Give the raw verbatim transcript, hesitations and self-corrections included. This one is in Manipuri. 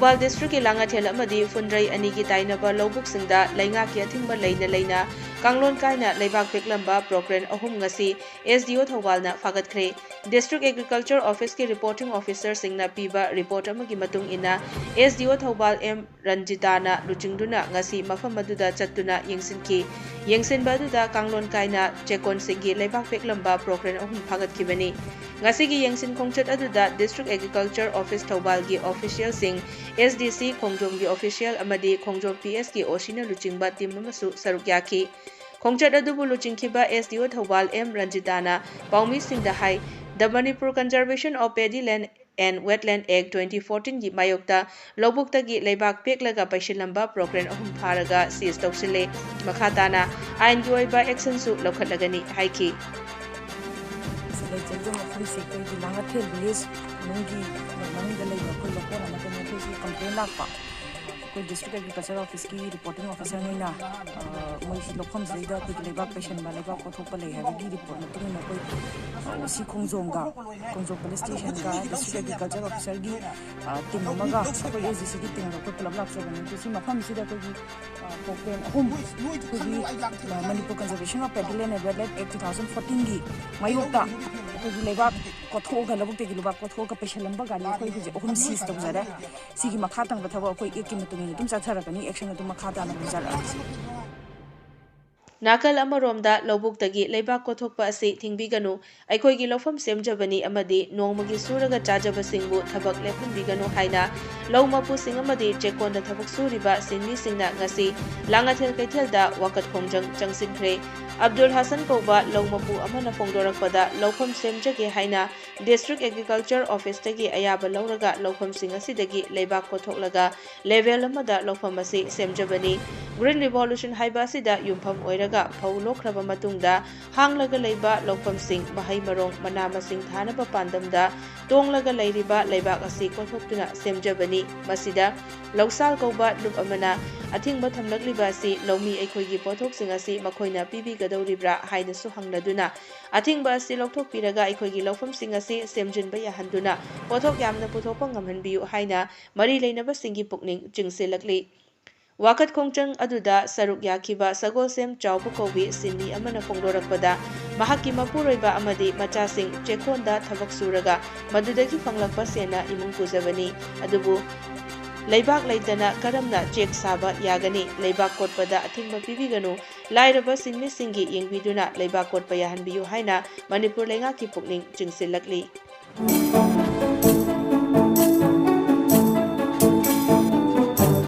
ꯊꯧꯕꯥꯜ ꯗꯤꯁꯇ꯭ꯔꯤꯛꯀꯤ ꯂꯥꯡꯉꯊꯦꯜ ꯑꯃꯗꯤ ꯐꯨꯟꯗ꯭ꯔꯩ ꯑꯅꯤꯒꯤ ꯇꯥꯏꯅꯕ ꯂꯧꯕꯨꯛꯁꯤꯡꯗ ꯂꯩꯉꯥꯛꯀꯤ ꯑꯊꯤꯡꯕ ꯂꯩꯅ ꯂꯩꯅ ꯀꯥꯡꯂꯣꯟ ꯀꯥꯏꯅ ꯂꯩꯕꯥꯛ ꯄꯦꯛꯂꯝꯕ ꯄ꯭ꯔꯣꯀ꯭ꯔꯦꯟ ꯑꯍꯨꯝ ꯉꯁꯤ ꯑꯦꯁ ꯗꯤ ꯑꯣ ꯊꯧꯕꯥꯜꯅ ꯐꯥꯒꯠꯈ꯭ꯔꯦ꯫ ꯗꯤꯁꯇ꯭ꯔꯤꯛ ꯑꯦꯒ꯭ꯔꯤꯀꯜꯆꯔ ꯑꯣꯐꯤꯁꯀꯤ ꯔꯤꯄꯣꯔꯇꯤꯡ ꯑꯣꯐꯤꯁꯔꯁꯤꯡꯅ ꯄꯤꯕ ꯔꯤꯄꯣꯔꯠ ꯑꯃꯒꯤ ꯃꯇꯨꯡ ꯏꯟꯅ, ꯑꯦꯁ ꯗꯤ ꯑꯣ ꯊꯧꯕꯥꯜ ꯑꯦꯝ ꯔꯟꯖꯤꯇꯥꯅ ꯂꯨꯆꯤꯡꯗꯨꯅ ꯉꯁꯤ ꯃꯐꯝ ꯑꯗꯨꯗ ꯆꯠꯇꯨꯅ ꯌꯦꯡꯁꯤꯟꯈꯤ꯫ ꯌꯦꯡꯁꯤꯟꯕ ꯑꯗꯨꯗ ꯀꯥꯡꯂꯣꯟ ꯀꯥꯏꯅ ꯆꯦꯛꯀꯣꯟꯁꯤꯡꯒꯤ ꯂꯩꯕꯥꯛ ꯄꯦꯛꯂꯝꯕ ꯄ꯭ꯔꯣꯀ꯭ꯔꯦꯟ ꯑꯍꯨꯝ ꯐꯥꯒꯠꯈꯤꯕꯅꯤ꯫ ꯉꯁꯤꯒꯤ ꯌꯦꯡꯁꯤꯟ ꯈꯣꯡꯆꯠ ꯑꯗꯨꯗ ꯗꯤꯁꯇ꯭ꯔꯤꯛ ꯑꯦꯒ꯭ꯔꯤꯀꯜꯆꯔ ꯑꯣꯐꯤꯁ ꯊꯧꯕꯥꯜꯒꯤ ꯑꯣꯐꯤꯁꯤꯌꯦꯜꯁꯤꯡ, ꯑꯦꯁ ꯗꯤ ꯁꯤ, ꯈꯣꯡꯖꯣꯝꯒꯤ ꯑꯣꯐꯤꯁꯤꯌꯦꯜ ꯑꯃꯗꯤ ꯈꯣꯡꯖꯣꯝ ꯄꯤ ꯑꯦꯁꯀꯤ ꯑꯣ ꯁꯤꯅ ꯂꯨꯆꯤꯡꯕ ꯇꯤꯝ ꯑꯃꯁꯨ ꯁꯔꯨꯛ ꯌꯥꯈꯤ꯫ ꯈꯣꯡꯆꯠ ꯑꯗꯨꯕꯨ ꯂꯨꯆꯤꯡꯈꯤꯕ ꯑꯦꯁ ꯗꯤ ꯑꯣ ꯊꯧꯕꯥꯜ ꯑꯦꯝ ꯔꯟꯖꯤꯇꯥꯅ ꯄꯥꯎꯃꯤꯁꯤꯡꯗ ꯍꯥꯏ, The Manipur Conservation of Paddy Land and Wetland Act twenty fourteen ꯒꯤ ꯃꯥꯌꯣꯛꯇ ꯂꯧꯕꯨꯛꯇꯒꯤ ꯂꯩꯕꯥꯛ ꯄꯦꯛꯂꯒ ꯄꯩꯁꯤꯜꯂꯝꯕ ꯄ꯭ꯔꯣꯀ꯭ꯔꯦꯟ ꯑꯍꯨꯝ ꯐꯥꯔꯒ ꯁꯤꯖ ꯇꯧꯁꯤꯜꯂꯦ꯫ ꯃꯈꯥ ꯇꯥꯅ ꯑꯥꯏꯟꯒꯤ ꯑꯣꯏꯕ ꯑꯦꯛꯁꯟꯁꯨ ꯂꯧꯈꯠꯂꯒꯅꯤ ꯍꯥꯏꯈꯤ꯫ ꯂꯩꯖꯗꯦ, ꯃꯐꯝꯁꯤ ꯑꯩꯈꯣꯏꯒꯤ ꯂꯥꯡꯉꯊꯦꯜ ꯚꯤꯂꯦꯖ ꯃꯅꯨꯡꯒꯤ, ꯃꯅꯨꯡꯗ ꯂꯩꯕ ꯑꯩꯈꯣꯏ ꯂꯧꯀꯣꯟ ꯑꯃꯠꯇꯅꯤ꯫ ꯑꯩꯈꯣꯏꯁꯤ ꯀꯝꯄ꯭ꯂꯦꯟ ꯂꯥꯛꯄ, ꯑꯩꯈꯣꯏ ꯗꯤꯁꯇ꯭ꯔꯤꯛ ꯑꯦꯒ꯭ꯔꯤꯀꯜꯆꯔ ꯑꯣꯐꯤꯁꯀꯤ ꯔꯤꯄꯣꯔꯇꯤꯡ ꯑꯣꯐꯤꯁꯔ ꯍꯣꯏꯅ, ꯑ, ꯃꯣꯏꯁꯤ ꯂꯧꯐꯝꯁꯤꯗꯩꯗ ꯑꯩꯈꯣꯏꯒꯤ ꯂꯩꯕꯥꯛ ꯄꯩꯁꯟꯕ, ꯂꯩꯕꯥꯛ ꯀꯣꯊꯣꯛꯄ ꯂꯩ ꯍꯥꯏꯕꯒꯤ ꯔꯤꯄꯣꯔꯠ ꯃꯇꯨꯡ ꯏꯟꯅ ꯑꯩꯈꯣꯏ, ꯑ, ꯑꯣ ꯁꯤ ꯈꯣꯡꯖꯣꯝꯒ, ꯈꯣꯡꯖꯣꯝ ꯄꯨꯂꯤꯁ ꯁ꯭ꯇꯦꯁꯟꯒ ꯗꯤꯁꯇ꯭ꯔꯤꯛ ꯑꯦꯒ꯭ꯔꯤꯀꯜꯆꯔ ꯑꯣꯐꯤꯁꯔꯒꯤ, ꯑ, ꯇꯤꯝ ꯑꯃꯒ ꯑꯩꯈꯣꯏ ꯑꯦꯁ ꯗꯤ ꯁꯤꯒꯤ ꯇꯤꯝꯒ ꯑꯩꯈꯣꯏ ꯄꯨꯂꯞ ꯂꯥꯛꯆꯕꯅꯤ꯫ ꯑꯗꯨ ꯁꯤ ꯃꯐꯝꯁꯤꯗ ꯑꯩꯈꯣꯏꯒꯤ, ꯑ, ꯄ꯭ꯔꯣꯕ꯭ꯂꯦꯝ ꯑꯍꯨꯝ, ꯑꯩꯈꯣꯏꯒꯤ, ꯑ, ꯃꯅꯤꯄꯨꯔ ꯀꯟꯖꯔꯕꯦꯁꯟ ꯑꯣꯐ ꯄꯦꯗꯤ ꯂꯦꯟ ꯑꯦꯟ ꯋꯦꯠꯂꯦꯟ ꯑꯦꯛ ꯇꯨ ꯊꯥꯎꯖꯟ ꯐꯣꯔꯇꯤꯟꯒꯤ ꯃꯥꯌꯣꯛꯇ ꯑꯩꯈꯣꯏꯒꯤ ꯂꯩꯕꯥꯛ ꯀꯣꯊꯣꯛꯑꯒ, ꯂꯧꯕꯨꯛꯇꯒꯤ ꯂꯩꯕꯥꯛ ꯀꯣꯊꯣꯛꯑꯒ ꯄꯩꯁꯜꯂꯝꯕ ꯒꯥꯔꯤ ꯑꯩꯈꯣꯏ ꯍꯧꯖꯤꯛ ꯑꯍꯨꯝ ꯁꯤꯖ ꯇꯧꯖꯔꯦ꯫ ꯁꯤꯒꯤ ꯃꯈꯥ ꯇꯥꯕ ꯊꯕꯛ ꯑꯩꯈꯣꯏ ꯑꯦꯛꯀꯤ ꯃꯇꯨꯡ ꯏꯟꯅ ꯑꯗꯨꯝ ꯆꯠꯊꯔꯛꯀꯅꯤ, ꯑꯦꯛꯁꯟ ꯑꯗꯨꯝ ꯃꯈꯥ ꯇꯥꯅ ꯂꯧꯖꯔꯛꯑꯒꯦ꯫ ꯅꯥꯀꯜ ꯑꯃꯔꯣꯝꯗ ꯂꯧꯕꯨꯛꯇꯒꯤ ꯂꯩꯕꯥꯛ ꯀꯣꯊꯣꯛꯄ ꯑꯁꯤ ꯊꯤꯡꯕꯤꯒꯅꯨ, ꯑꯩꯈꯣꯏꯒꯤ ꯂꯧꯐꯝ ꯁꯦꯝꯖꯕꯅꯤ ꯑꯃꯗꯤ ꯅꯣꯡꯃꯒꯤ ꯁꯨꯔꯒ ꯆꯥꯖꯕꯁꯤꯡꯕꯨ ꯊꯕꯛ ꯂꯦꯞꯍꯟꯕꯤꯒꯅꯨ ꯍꯥꯏꯅ ꯂꯧ ꯃꯄꯨꯁꯤꯡ ꯑꯃꯗꯤ ꯆꯦꯛꯀꯣꯟꯗ ꯊꯕꯛ ꯁꯨꯔꯤꯕ ꯁꯤꯟꯃꯤꯁꯤꯡꯅ ꯉꯁꯤ ꯂꯥꯡꯉꯊꯦꯜ ꯀꯩꯊꯦꯜꯗ ꯋꯥꯀꯠ ꯈꯣꯡꯖꯪ ꯆꯪꯁꯤꯟꯈ꯭ꯔꯦ꯫ ꯑꯕꯗꯨꯜ ꯍꯁꯟ ꯀꯧꯕ ꯂꯧ ꯃꯄꯨ ꯑꯃꯅ ꯐꯣꯡꯗꯣꯔꯛꯄꯗ, ꯂꯧꯐꯝ ꯁꯦꯝꯖꯒꯦ ꯍꯥꯏꯅ ꯗꯤꯁꯇ꯭ꯔꯤꯛ ꯑꯦꯒ꯭ꯔꯤꯀꯜꯆꯔ ꯑꯣꯐꯤꯁꯇꯒꯤ ꯑꯌꯥꯕ ꯂꯧꯔꯒ ꯂꯧꯐꯝꯁꯤꯡ ꯑꯁꯤꯗꯒꯤ ꯂꯩꯕꯥꯛ ꯀꯣꯊꯣꯛꯂꯒ ꯂꯦꯚꯦꯜ ꯑꯃꯗ ꯂꯧꯐꯝ ꯑꯁꯤ ꯁꯦꯝꯖꯕꯅꯤ꯫ ꯒ꯭ꯔꯤꯟ ꯔꯤꯚꯣꯂꯨꯁꯟ ꯍꯥꯏꯕ ꯑꯁꯤꯗ ꯌꯨꯝꯐꯝ ꯑꯣꯏꯔꯒ ꯀ ꯐꯧ ꯂꯣꯛꯈ꯭ꯔꯕ ꯃꯇꯨꯡꯗ ꯍꯥꯡꯂꯒ ꯂꯩꯕ ꯂꯧꯐꯝꯁꯤꯡ, ꯃꯍꯩ ꯃꯔꯣꯡ, ꯃꯅꯥ ꯃꯁꯤꯡ ꯊꯥꯅꯕ ꯄꯥꯟꯗꯝꯗ ꯇꯣꯡꯂꯒ ꯂꯩꯔꯤꯕ ꯂꯩꯕꯥꯛ ꯑꯁꯤ ꯀꯣꯊꯣꯛꯇꯨꯅ ꯁꯦꯝꯖꯕꯅꯤ꯫ ꯃꯁꯤꯗ ꯂꯧꯁꯥꯜ ꯀꯧꯕ ꯂꯨꯞ ꯑꯃꯅ ꯑꯊꯤꯡꯕ ꯊꯝꯂꯛꯂꯤꯕ ꯑꯁꯤ ꯂꯧꯃꯤ ꯑꯩꯈꯣꯏꯒꯤ ꯄꯣꯠꯊꯣꯛꯁꯤꯡ ꯑꯁꯤ ꯃꯈꯣꯏꯅ ꯄꯤꯕꯤꯒꯗꯧꯔꯤꯕ꯭ꯔꯥ ꯍꯥꯏꯅꯁꯨ ꯍꯪꯂꯗꯨꯅ ꯑꯊꯤꯡꯕ ꯑꯁꯤ ꯂꯧꯊꯣꯛꯄꯤꯔꯒ ꯑꯩꯈꯣꯏꯒꯤ ꯂꯧꯐꯝꯁꯤꯡ ꯑꯁꯤ ꯁꯦꯝꯖꯤꯟꯕ ꯌꯥꯍꯟꯗꯨꯅ ꯄꯣꯠꯊꯣꯛ ꯌꯥꯝꯅ ꯄꯨꯊꯣꯛꯄ ꯉꯝꯍꯟꯕꯤꯌꯨ ꯍꯥꯏꯅ ꯃꯔꯤ ꯂꯩꯅꯕꯁꯤꯡꯒꯤ ꯄꯨꯛꯅꯤꯡ ꯆꯤꯡꯁꯤꯜꯂꯛꯂꯤ꯫ ꯋꯥꯀꯠ ꯈꯣꯡꯖꯪ ꯑꯗꯨꯗ ꯁꯔꯨꯛ ꯌꯥꯈꯤꯕ ꯁꯒꯣꯜꯁꯦꯝ ꯆꯥꯎꯕ ꯀꯧꯕꯤ ꯁꯤꯟꯃꯤ ꯑꯃꯅ ꯐꯣꯡꯗꯣꯔꯛꯄꯗ, ꯃꯍꯥꯛꯀꯤ ꯃꯄꯨꯔꯣꯏꯕ ꯑꯃꯗꯤ ꯃꯆꯥꯁꯤꯡ ꯆꯦꯛꯀꯣꯟꯗ ꯊꯕꯛ ꯁꯨꯔꯒ ꯃꯗꯨꯗꯒꯤ ꯐꯪꯂꯛꯄ ꯁꯦꯟꯅ ꯏꯃꯨꯡ ꯄꯨꯖꯕꯅꯤ꯫ ꯑꯗꯨꯕꯨ ꯂꯩꯕꯥꯛ ꯂꯩꯇꯅ ꯀꯔꯝꯅ ꯆꯦꯛ ꯁꯥꯕ ꯌꯥꯒꯅꯤ? ꯂꯩꯕꯥꯛ ꯀꯣꯠꯄꯗ ꯑꯊꯤꯡꯕ ꯄꯤꯕꯤꯒꯅꯨ꯫ ꯂꯥꯏꯔꯕ ꯁꯤꯟꯃꯤꯁꯤꯡꯒꯤ ꯌꯦꯡꯕꯤꯗꯨꯅ ꯂꯩꯕꯥꯛ ꯀꯣꯠꯄ ꯌꯥꯍꯟꯕꯤꯌꯨ ꯍꯥꯏꯅ ꯃꯅꯤꯄꯨꯔ ꯂꯩꯉꯥꯛꯀꯤ ꯄꯨꯛꯅꯤꯡ ꯆꯤꯡꯁꯤꯜꯂꯛꯂꯤ꯫